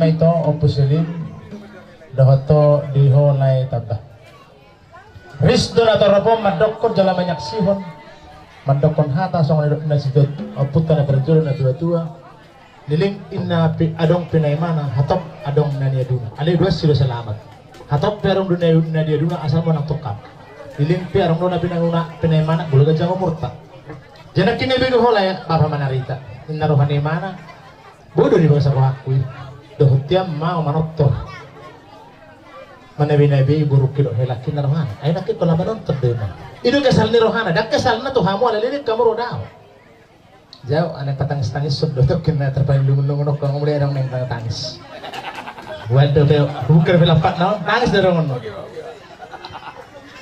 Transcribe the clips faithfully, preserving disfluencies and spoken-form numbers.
Ito, Ompu Selim, dohot ho di ho lae Tamba. Ris do na torop on mandokkon jala manyaksihon, mandokkon hata songon nidok na sitot, ompunta na parjolo na tuatua. Leleng inna pe adong pe na imana, hatop adong na niaduna. Alai duansi do selamat. Hatop pe adong do na, na niaduna asal manang tongkap. Leleng pe adong do na pinanguna pe na imana, molo ganjang umurta. Jala nangkin na ibege ho lae Bapa Manarita, inna roha ni imana. Boi do dibasa rohangku i. Dohot tiam ma au manortor. Manabenabe i borungki dohot helangki, inna rohana. Ai nangkin pola manonton do imana. I do kesal ni rohana, ndang kesalna tu hamu ala leleng hamu ro dao. Jau, anak patangis-tangis sudut dokin na terpaling lungun-lungun, nokko mulai adong naeng tangis. Waduh, pe bukan film pat naon, tangis do adong on.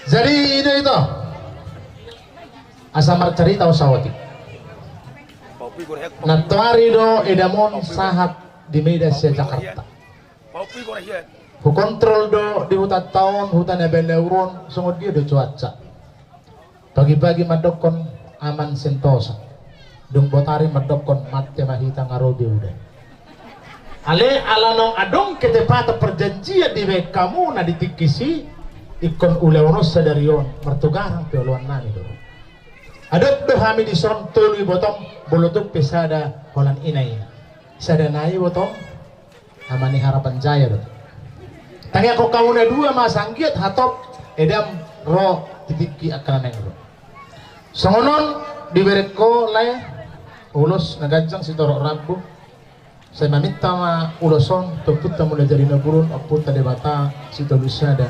Jadi i do ito. Asa marcarita au saotik. Nantoari do edam on sahat di Medan sian Jakarta. Hukontrol do di hutanta on, huta na balaur on, songon dia do cuaca. Pagi-pagi mandokkon aman Sentosa. Dung botari mandokkon mate ma hita, nga ro be udan. Alai ala naung adong ketepatan perjanjian dibahen hamu na di tingki si, ingkon ulaon on sadari on, martugarang pe oloan nami do. Adop do hami dison tolu ibotom, molo tung pe sada holan ina-ina. Sada nai ibotom, Ama ni Harapan Jaya do. Tangiangkon hamu na dua ma asa anggiat hatop edam ro di tingki angka na naeng ro. Songon on dibereng ho lae ulos na ganjang sitorop rambu. Sai maminta ma ulos on tu Ompunta Mulajadi Nabolon, Ompunta Debata Sitolusada.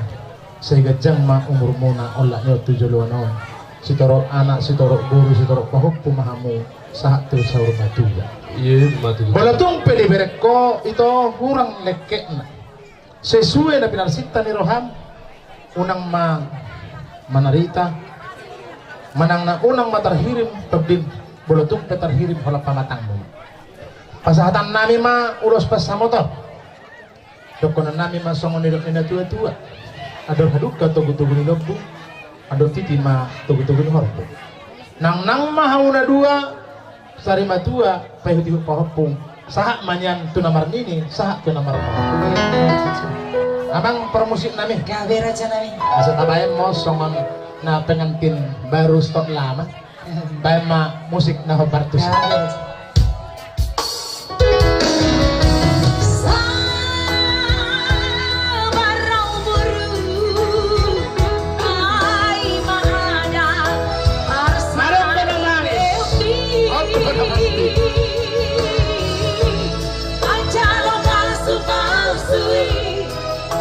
Sai ganjang ma umurmuna, olat ni on tu joloan on. Sitorop anak, sitorop boru, sitorop pahompu ma hamu sahat tu saur matua. Iya, matua. Molo tung pe dibereng ho ito hurang lengketna, sesuai na pinarsinta ni roham, unang ma manarita, manang na unang ma tarhirim tondin, molo tung pe tarhirim holan pamatangmu. Pasahatannami ma ulos pansamotan. Dohononnami ma songon nidok ni na tuatua. Andor hadungka togutogu ni lombu, andor titi ma togutogu ni horbo. Nangnang ma hamu na dua, sari matua, paihutihut pahompu, sahat ma nian tu na marnini, sahat tu na marnono. Amang parmusiknami. Gabe rajanami. Asa tabaen ma songon na pengantin baru stok lama. Baen ma musik na hombar tusi.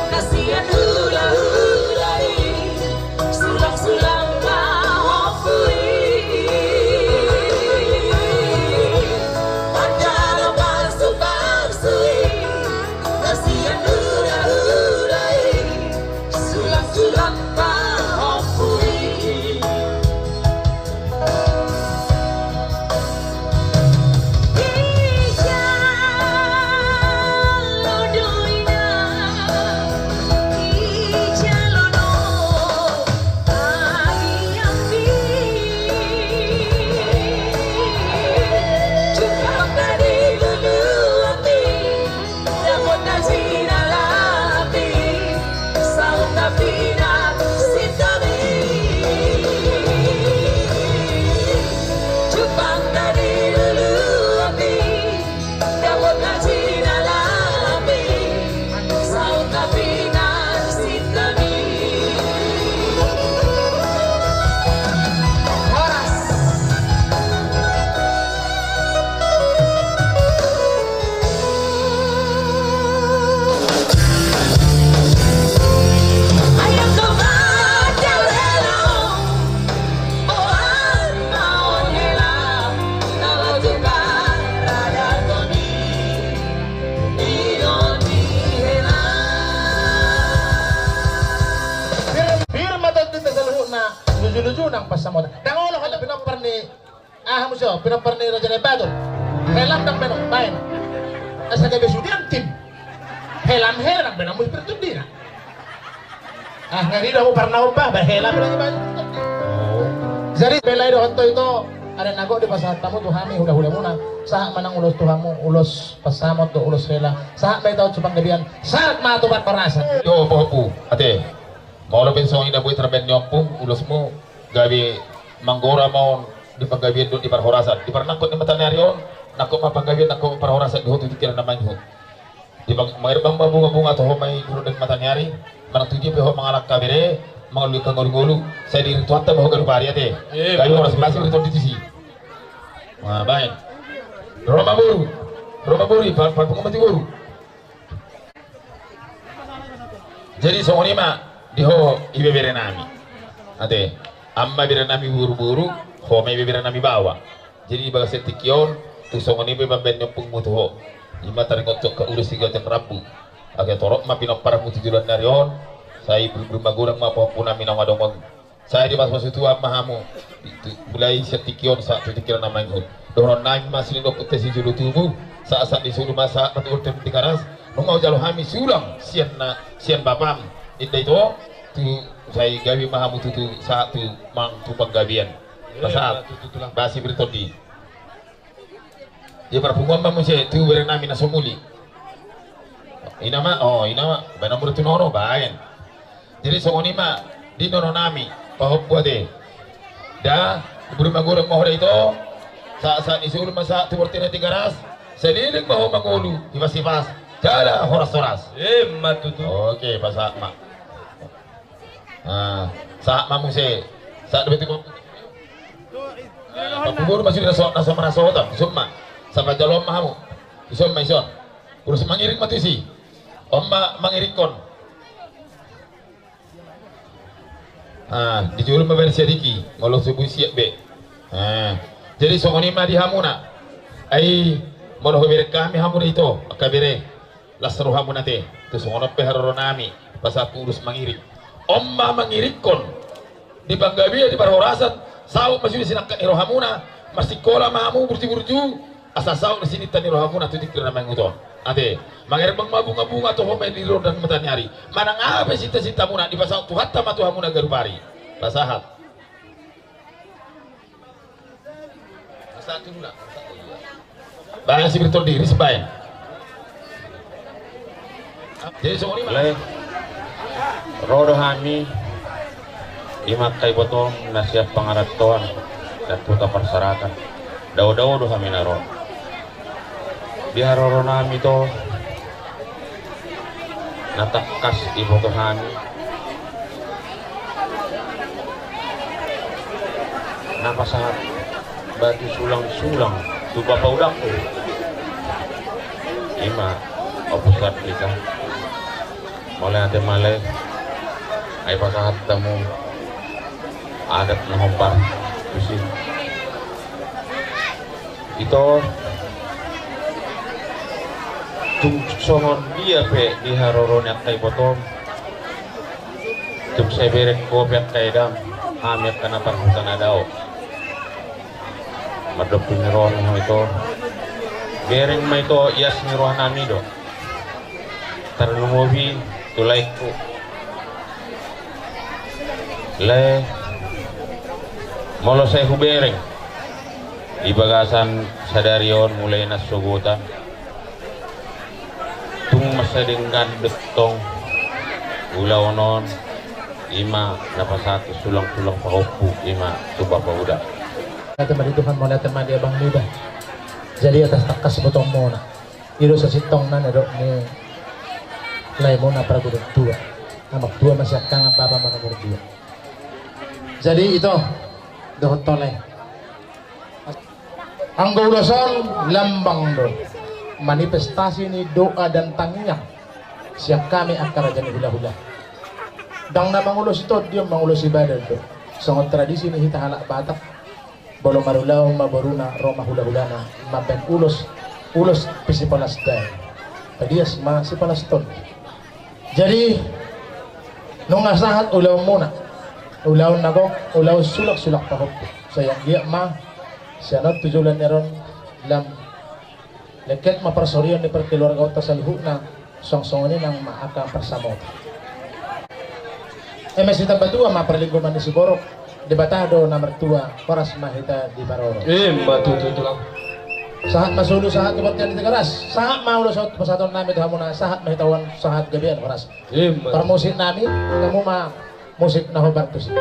Kasian hulahula i, sulangsulang pahompu i. Anjaha pasupasu i, kasian hulahula i, sulangsulang pahompu i. Pir ma tondinta saluhutna, luju-luju nang pansamotan. Ndang olo hata pinompar ni Aha muse on, pinompar ni Raja Naibatur. Helam ndang baen umbaen. Asa gabe sude antim. Helam hela ndang baen musik pertundina. Ah, nga i do hamu parna umba, ba helam ndang baen. Jadi, bela i dohot ho ito. Ada na gok dipasahat hamu tu hami hulahulamuna, sahat ma nang ulos tu hamu, ulos pansamot dohot ulos hela, sahat ma i taon tu panggabean, sahat ma tu parhorasan. Yo, pahompu, ate. Molo pe songon i na boi tarbaen ni ompung, ulosmu gabe manggora ma on di panggabean dohot di parhorasan. Di parnangkok ni mata ni ari on, nangkok ma panggabean, nangkok ma parhorasan di ho tu tingki na manjou. Di pang-, mangerbang ma bungabunga tu ho ma i di ronda ni mata ni ari, manang tu dia pe ho mangalangka bere, mangalului angka ngolungolu, sai diiring Tuhanta ma ho ganup ari, ate. Eh, gabe horas, betul. Basi bertonding tusi. Nah, baen. Ro ma boru. Ro ma boru, pa-, parpunguan ma tu boru. Jadi songon i ma di ho ibebere nami. Ate, au ma ibebere nami boruboru, ho ma ibebere nami baoa. Jadi di bagasan tingki on, tung songon i pe pambaen ni ompungmu tu ho. I ma taringot tu angka ulos sigajar rambu. Ate, torop ma pinomparmu tu joloan ni ari on, sai burbur magodang ma pahompu nami naung adong on. Sai dipasupasu Tuhan ma hamu. Mulai sian tingki on sahat tu tingki na manjou. Dohonon nami ma silehon ompunta sijolo tubu, sahat sahat ni solu ma sahat ma tu bortian Tigaras. Nunga hujalo hami sulang sian na, sian bapam. Inda ito, tu sai gabe ma hamu tutu sahat tu mang tu panggabean. Pasahat. Basi bertonding. Di parpunguan ma muse tu bere nami na so muli. Ina ma, oh, ina ma, baen hamu do tu nono, baen. Jadi songon i ma di nono nami, pahompu ate. Da, burbur magodang ma ho da ito. Sahat sahat ni solu ma sahat tu bortian Tigaras. Saleleng ma ho mangolu, hipas hipas. Jala horas horas. Ima tutu. Oke, pasahat ma. Ah, sahat ma muse. Sahat dope tu pahompu. Ah, pahompu boru ma sude na so, na so marasotan. Dison ma. Sahat jaloon ma hamu. Dison ma ison. Ulos mangiring ma tusi. On ma mangiringkon. Ah, di jolo ma baen sian diki. Molo so boi siap be. Ah. Jadi songon i ma di hamuna. Ai, molo hubereng hami hamu da ito, angka bere. Las rohamuna ate, tu songon on pe haroro nami, pasahat tu ulos mangiring. On ma mangiringkon, di panggabean di parhorasan, saut ma sude sinangkap ni rohamuna, marsikola ma hamu burju-burju, asa saut do sininta ni rohamuna tu tingki na manjou on. Ate, mangerbang ma bunga-bunga tu ho ma i di ronda ni mata ni ari. Manang aha pe sinta-sintamuna, dipasaut Tuhanta ma tu hamuna ganup ari. Pasahat. Baen si Bertoldi, risbaen. Jadi songon i ma. Lae, ro do hami, ima angka ibotom na siap pangarantoan, dan huta parserahan. Dao-dao do hami na ro. Di haroro nami ito, na tangkas diboto hami, na pasahat batu sulang-sulang tu bapa udakku. Ima, ompung Sartika. Mauliate ma lae, ai pasahat hamu adat na hombar tusi. Ito, tung songon dia pe di haroro ni angka ibotom, tung sai bereng ho pe angka edam, hami angka na parhuta na dao. Mardohot ni roha nami ito, bereng ma ito ias ni roha nami do. Tarlumobi tu laengku. Lae, molo sai hubereng di bagasan sadari on mulai na sogot an, tung mansai denggan do tong ulaon on, ima na pasahat sulang-sulang pahompu, ima tu bapa uda. Mauliate ma di Tuhan, mauliate ma di abang ni uda. Jadi atas tangkas botomuna. I do sasintongna na didok ni laemuna parguru tua. Amak tua masiangkangan, bapa ma nomor dua. Jadi ito, dohot ho lae. Anggo ulos on lambang do manifestasi ni doa dan tangiang sian hami angka raja ni hulahula. Ndang na mangulosi tondi on, mangulosi badan do. Songon tradisi ni hita halak Batak. Molo marulaon ma boruna, ro ma hulahulana mambaen ulos, ulos pe sipalas dae, padias ma sipalas tondi. Jadi nunga sahat ulaonmuna, ulaon na gok, ulaon sulak-sulak pahompu. Sai anggiat ma sian on tu joloan ni ari on lam lengket ma parsorion ni parkeluargaonta saluhutna, songon songon i nang ma angka parsamotan. Eme sitambatua ma parlinggoman ni siborok, Debata do na martua, horas ma hita diparorot. Ima tutu, tulang. Sahat ma solu, sahat tu bontean ni Tigaras, sahat ma ulos on tu pasahatonnami tu hamuna, sahat ma hita on, sahat gabean, horas. Ima. Parmusiknami, hamu ma musik na hombar tusi.